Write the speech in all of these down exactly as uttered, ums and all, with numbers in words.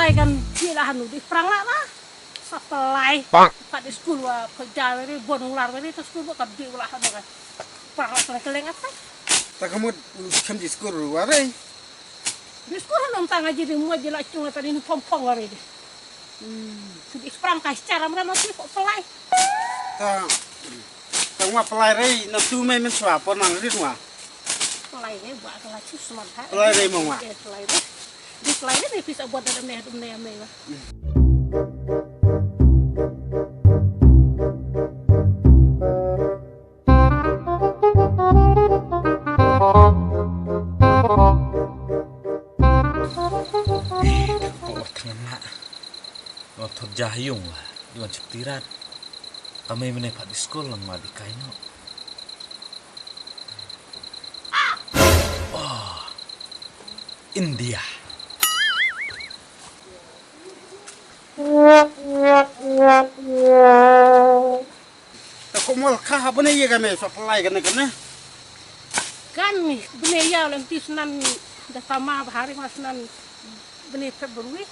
Ai kan ji la hanu di prang la la. Sa pelai. Bang. Pat di skul wa pejal weri bon ular weri ta skul wa ka di ulah hanu kan. Prang la pelai keleng apa? Ta ka mut kam di skul wa rei. Di skul hanu ta ngaji di mua ji la cung ta di ni pom pom weri di. Hmm. Sudi prang ka secara mera mesti kok pelai. Ta, tang ma pelai rei na tu mai men swa pon nang rit ma. Pelai rei buat pelai tu seman ha. Pelai rei mong ma. Eh, pelai rei. Di pelai rei ni pisa buat dalam ni dum ni amai ma. Ko tang ma. Wan thot ja ha yung wa, i wan chak tirat. Ka mei mene pat di skul lang ma di kai no. Oh, India. Ta ko mol ka ha bane ye ka me so pelai ka ne ka ne. Kan ni bane ya lem ti snan da tama bahari ma snan bane February.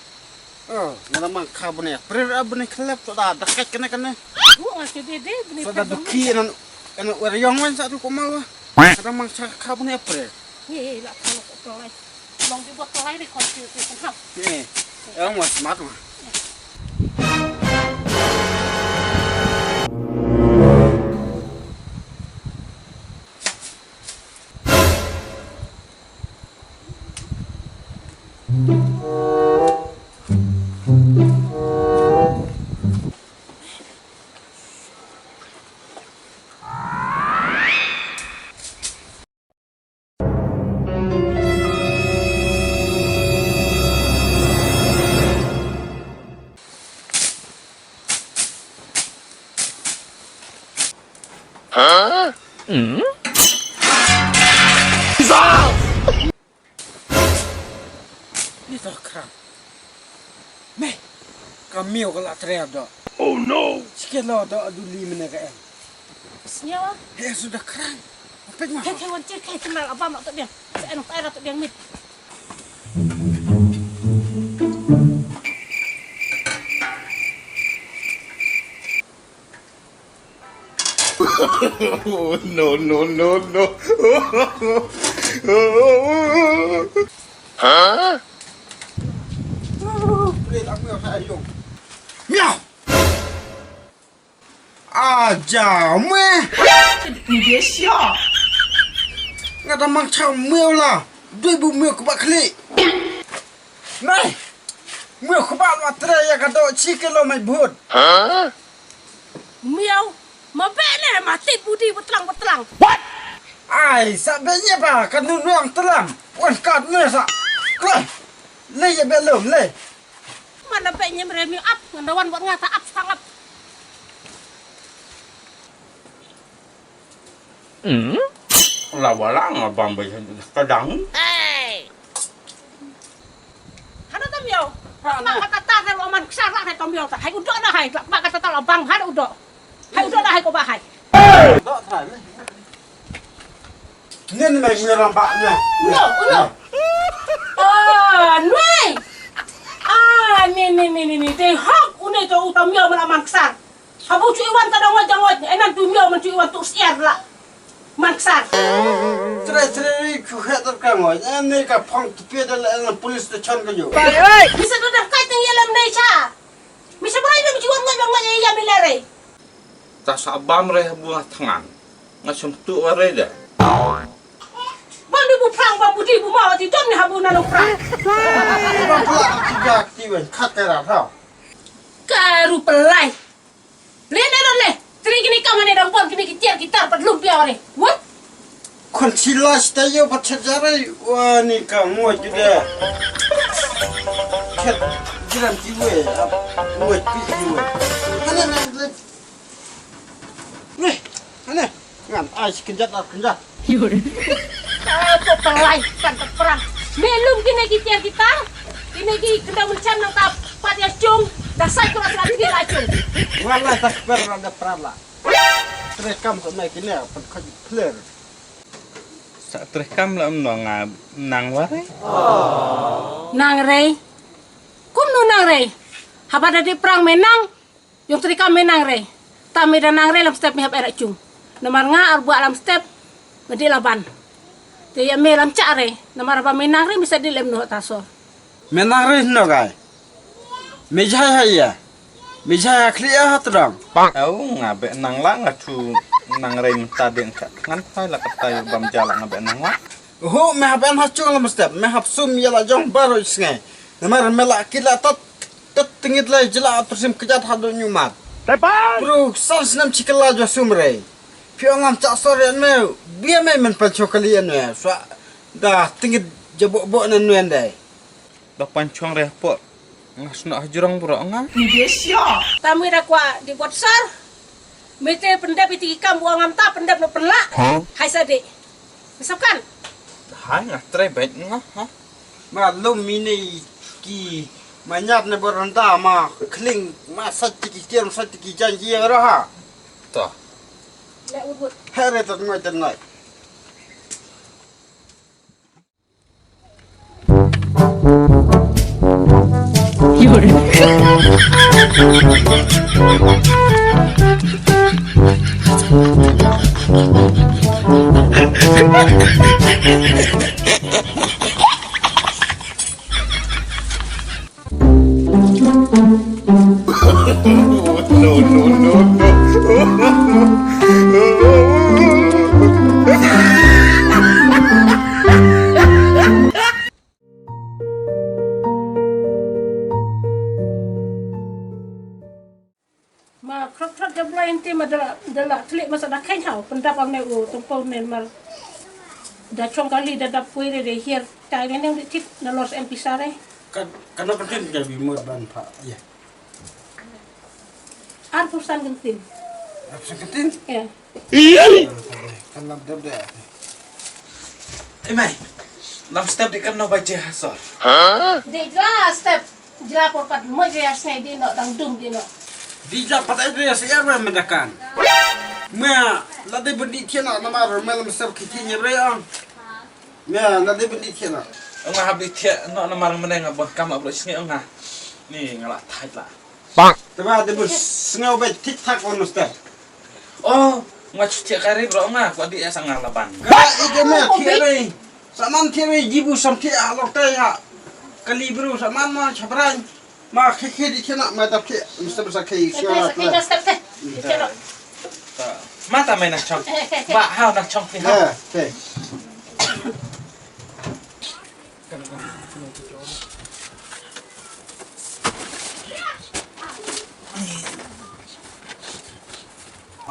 Oh, nga da mang ka bane April a bane kelep to da da kai ka ne ka ne. Bu nga ke de de bane February. So da duki nan en wer yong wan sa tu ko mol wa. Nga da mang sa ka bane April. Ye la ka ko pelai. Long di buat pelai di kon ti ti kan ha. Ye. Yang wan smart ma. Ni to kram. Me. Ka miaw ka la trep do. Oh no. Sike lo do adu li mene ka em. Snyawa. He sudah kram. Apek ma. He he wan cik he kenal abam to dia. Sa en pai to dia mit. No, no, no, no. Huh? Miau. Aja meh. Nga da mang chang meh la. Dui bu meh ku ba khli. Nai. Meh ku ba ma tre ya ka do chi kilo mai bhut. Huh? Miau, ma beh ne ma tip budi betlang betlang. What? Ai, sa beh ne ba ka nu nuang telang. Wan kat ne sa. Kloi. Le ye beh lum le. Mana beh ne mere miau ap, ngan dawan buat ngata ap sang ap. Hmm? La wala nga bam bai kadang. Hey. Hana tam yo. Hana. Ba kata ta lo man ksar la tam yo ta. Hai udo na hai. Ba kata ta lo bang hana udo. Hai udo na hai ko ba hai. Udo ta ne. Nen mai ngi ram ba ne. Udo, udo. Ah, nui. Ah, ni ni ni ni ni. Te hok une to utam yo mala man ksar. Habu chu iwan ta dong wajang waj. Enan tu yo man chu iwan tu siar la. Man ksar. Tre tre ri khu khe tar ka ngoi. Ani ka phong tu pia da la police station ka yo. Bisa tu dah kai teng yalam dei cha. Bisa berai dong jiwan ngoi ngoi ya milere. Ta sa bam re bu nga thangan. Nga sum tu wa re da. Bam di bu prang bam bu di bu ma ti don ni habu na lo prang. Ba pula ki ga ti wen khat ka ra thau. Ka ru pelai. Le ne ro le. Tri kini kam ne dang pon kini ki tiar ki tar pat lum pia wa re. What? Kon si la sta yo pa cha ja re wa ni ka ngo ju de. Khet jiran ki we. Ngo pi ki we. Hana na le. Ni, hana. Ngan ai si kenjat ar kenjat. Ah, to pelai kan ta perang. Me lum kine ki tiar ki tar. Kine ki kenda menchan nang ta pat ya cung. Da sai ko asal ki la cung. Wala ta per da perang la. Tre kam ko mai kine pat ka player. Sa treh kam la mno nga nang ware. Nang rei. Ko Kumno nang re? Haba da dih pyrang me nang, ïong trei ka me nang re. Ta me da nang re lam step me hap era chung. Namar nga ar buh lam step, me dih laban. Te ïa me lam chak re, namar ba me nang re me sa dih lem noh ta sor. Me nang re no kai. Me jai ha ïa. Me jai ha khlieh ha tdong. Au nga be nang la nga thu nang re mynta deng chak. Ngan phai la katai bam jala nga be nang la. Hu me hap en ha chung lam step, me hap sum ïa la jong baroh sngi. Namar me la kit la tat, tat tngit la jla atur sim kjat ha do nyumat. Bro, san snam chikala jo sum re. Phi ong ngam chak sor ïa me, bia me men pan chokali ïa me. Swa da tngit ja bo bo na nuen dai. Da pan chong re hapoh. Nga snoh ha jrong bro nga. Tam ngi da kwah di bot sar. Mete pyndep iti ki kam bua ngam ta pyndep no pynlah. Hai sa dek. Misalkan. Hai nga trei baik nga ha. Ma lum mine ki manyap ne bor ranta ma kling ma sa tiki tiam sa tiki janji ya raha. Ta. Lek wut wut. Here tat ngoi tat ngoi. No, no, no, no. Ma khrot khrot da blai ente ma da la, da la thlik ma sa da khein hau pyndap am ne u tumpau ne mar da chong kali da dap kui re de hiar tai ne neng di thik na lor em pisare. Kan kan apa tin ka bi mut ban pha ya. Ar phew san kyntin. Ar phew san kyntin? Ya. Kan lam dep de. Ei mai. Lam step di kan no baje ha sor. Di jla step. Jla por kat mo je ya snai di no dang dum di no. Di jla pat ai ya siar me mendakan. Me la de bendi tiana namar me lam step kiti nyebre ang. Me la de bendi tiana. Nga hab di tia no namar meneng abon kam abro sngi nga. Ni nga la thait la. Te ba de bus sngew ba tik tak on musta. Oh, nga chu thiah kari bro nga, ko di esa nga laban. Ka ide me thiah re. Saman thiah re jibu sam thiah halok tai ha. Kali bro saman ma chabran. Ma khi khi di thiah na ma dap thiah musta basa khi. Step te. Mata mai na chong. Ba hau na chong ti hau.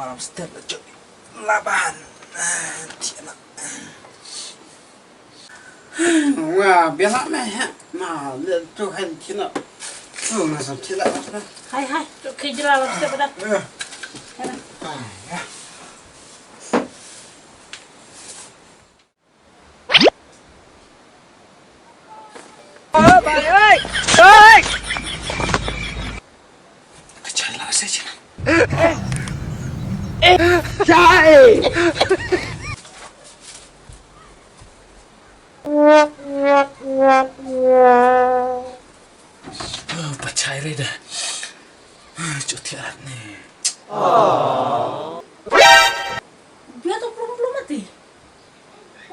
Malam step la jop laban. Ah, thiah na. Wa biasa me ha. Ma le tu hen thiah na. Tu na sa thiah la. Hai hai, tu kejra la step dah. Pachai re da. Chuti arat ne. Biar tu belum belum mati.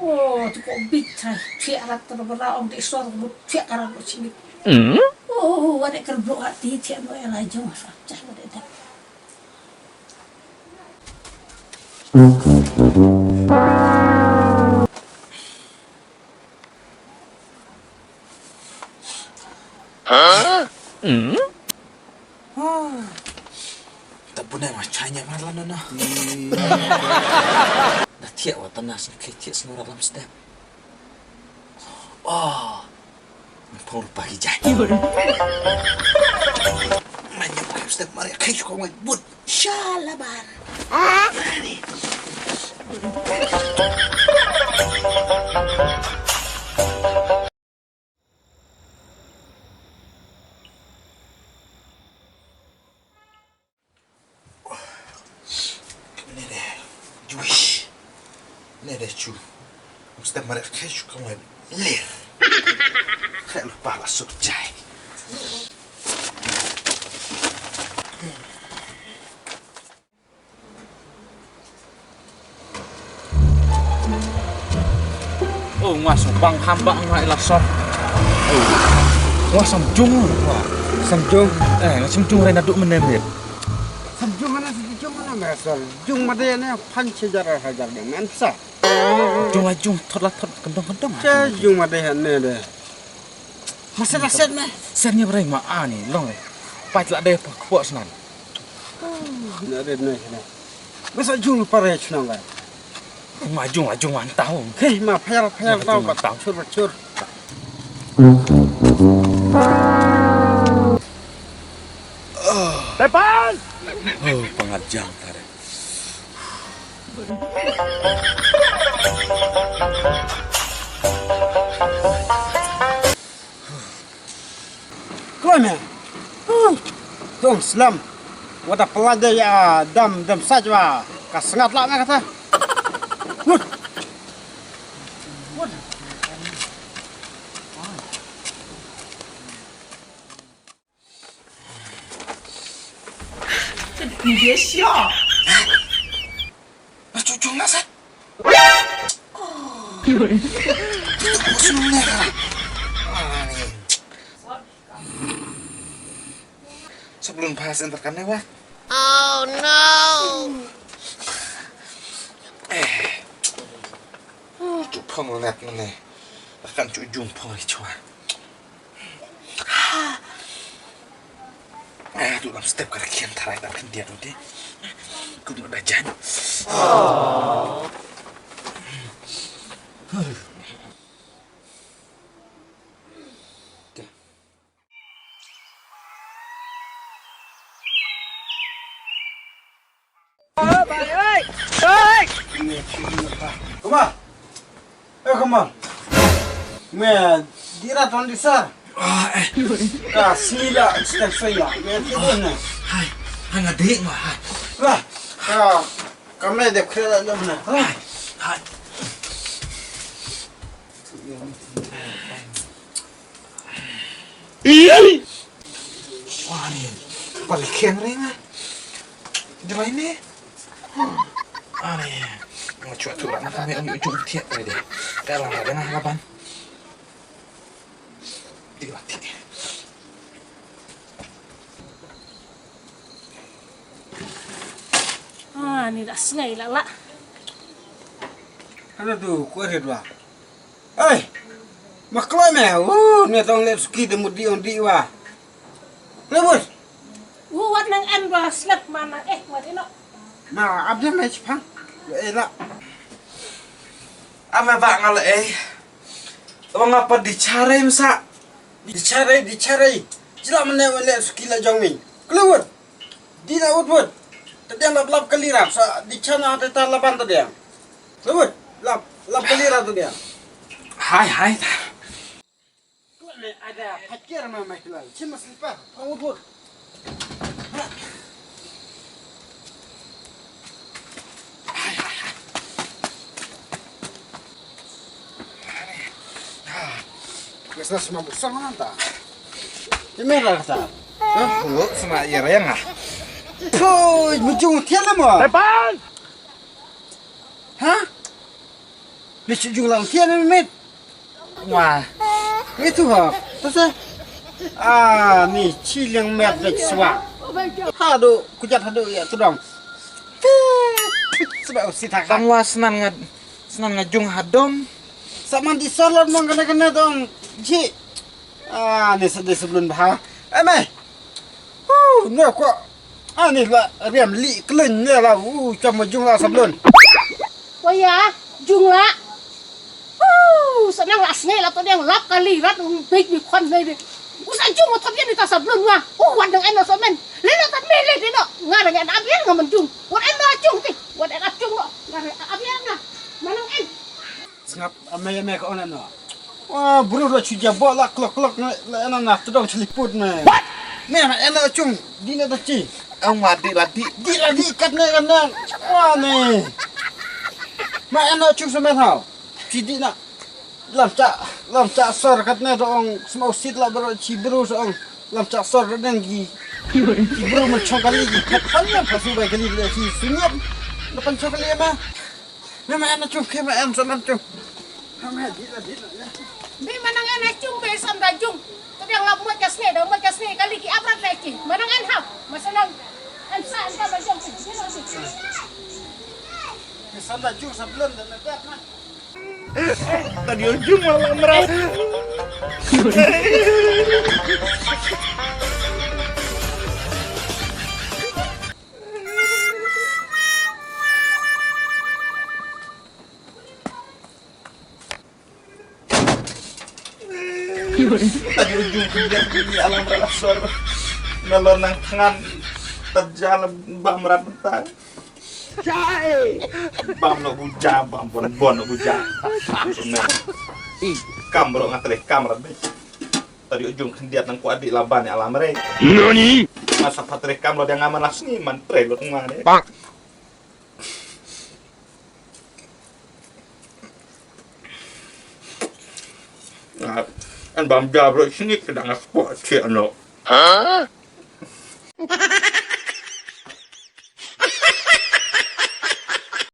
Oh, tu kok bit chai. Thiah rat tu bara ong de sor bu thiah karat bu chimit. Oh, wa de ker bro ati thiah no ela jong sa. Chai wa de da. Huh? Hmm? Ta bune ma chanya mar lano na. Da thiah wa tanas na khe thiah snura lam step. Oh. Phong rupa ki jai. Manya lam step mari khe shuka ngai but. Shalaban. Nere, Jewish. Nere, Jew. Mesti mereka kayu kamu lir. Kayak lupa lah sukjai. Nga shu bang ham bang nga ila sor. Nga sam jung. Sam jung. Eh, nga sam jung rena duk menem ya. Sam jung mana si jung mana merasal. Jung made ne pan sejar hajar de mensa. Jung la jung thot la thot kendong kendong. Che jung made ne de. Masa la set ne. Set ni berai ma ani long. Pait la de pa kepok senan. Na de ne ne. Masa jung pare chnong ga. Nga jung, nga jung, nga tahu. Hei, ma payar, payar, tahu, tahu. Chur, chur. Tepan! Oh, pengajar tadi. Kloi me. Huh. Dong slam. Wada pelada ya dam dam saj wa. Ka sngat la me kata. Wut. Wut. Ni dia sio. Ba cucung na sat. Cucung na sat. Sablun pas enter kan wa. Oh no. Eh. Cucung net mene. Akan cucung pong ri chua. Ah, tu lam step kar kian tarai tak kan dia tu deh. Ku nak dah jan. Kumar. Eh, Kumar. Me dira ton di sar. Ah, eh. Ka sila chitan soya. Me ti ne. Hai. Hai, nga dek ma, hai. Lah. Ka, ka me de kre la na. Hai. Hai. Wah, ni. Paling keng ring ah. Jemai ni. Ani. Ngo chua tu rak nak kami ong ujung tiap ni deh. Kalang ada nah laban. Di lati. Ah, ni dah sngai lah lah. Ada tu, kuat dia dua. Ei, ma kloi me. Uh, ne tong leh suki de mut di ong di wa. Kloi bus. Uh, wat nang en wa slep ma nang eh, wat ino. Ma abde me chipang. Eh la. Ame ba ngal eh. Tong apa di chare msa. Di chare, di chare. Chila mene wa leh suki la jong mi. Kloi bus. Di na wut wut. Tadiang lap lap kali rap sa di chana te ta laban tadiang. Wut wut. Lap lap kali rap tadiang. Hai hai. Tuan me ada pakir ma mai kelal. Chin mas lipa. Pang wut wut. Ha. Hai hai hai. Nasa sma busang nanta. Ini merah kata. Hah? Lu sma iya rayang ah. Poi, mujung tiada mo. Tepan. Hah? Ni sujung lang tiada mit. Wah. Itu ha. Terus eh. Ah, ni chiling met dek swa. Hadu, kujat hadu ya tudong. Sebab usitaka. Tang wa senan ngad Snan nga jung hadom. Sa man di salon mong kane kane dong. Ji. Ah, ni sa di sablun bha. Eh, mai. Uh, no ko. Ah, ni la riam li klin ne la. Uh, cham jung la sablun. Waya, jung la. Uh, sa nang la sngai la to dang lap kali rat um big mi khon ne de. U sa jung thop yan ni ta sablun wa. Uh, wan dang en no so men. Le no ta me le de no. Nga dang en ap yan nga man jung. Wan en no jung ti. Wan en ap jung no. Nga dang ap yan na. Manang en. Sngap, ame ame ka ona no. Wa bru ro chu ja bo la klok klok ne la ena na tdong chli put ne. What? Me ma ena chung di ne ta chi. Ang wa di la di. Di la di kat ne kan ne. Wa ne. Ma ena chung sa me thau. Chi di na. Lam cha lam cha sor kat ne dong smau sit la bro chi bru so ong. Lam cha sor ne gi. Chi bru ma chong kali gi. Kan ne pa su bai kali le chi sunyap. Na pan chong kali ma. Mema en na chung, kema en sa man chung. Bi ma nang en ha jung, bi sam da jung. Te biang la mut ka sngi, da mut ka sngi kali ki ap rat leki. Ma nang en hap, ma sa nang en sa en ka ba jong ki. Bi la ki. Ki sam da jung sa blun da na dak na. Tadi ujung malah merah. Tadi ujung khyndiat ni alam rala sor. Nalor nang thngan. Tadja la bam rat bynta. Bam no buja, bam bon bon no buja. Kam bro nga treh kam rat bej. Tadi ujung khyndiat nang kuat di laban ni alam re. Nani? Masa pat treh kam lo dia ngaman la sngi man treh lo tengah ni. An bam ja bro sini kedang sport cek no.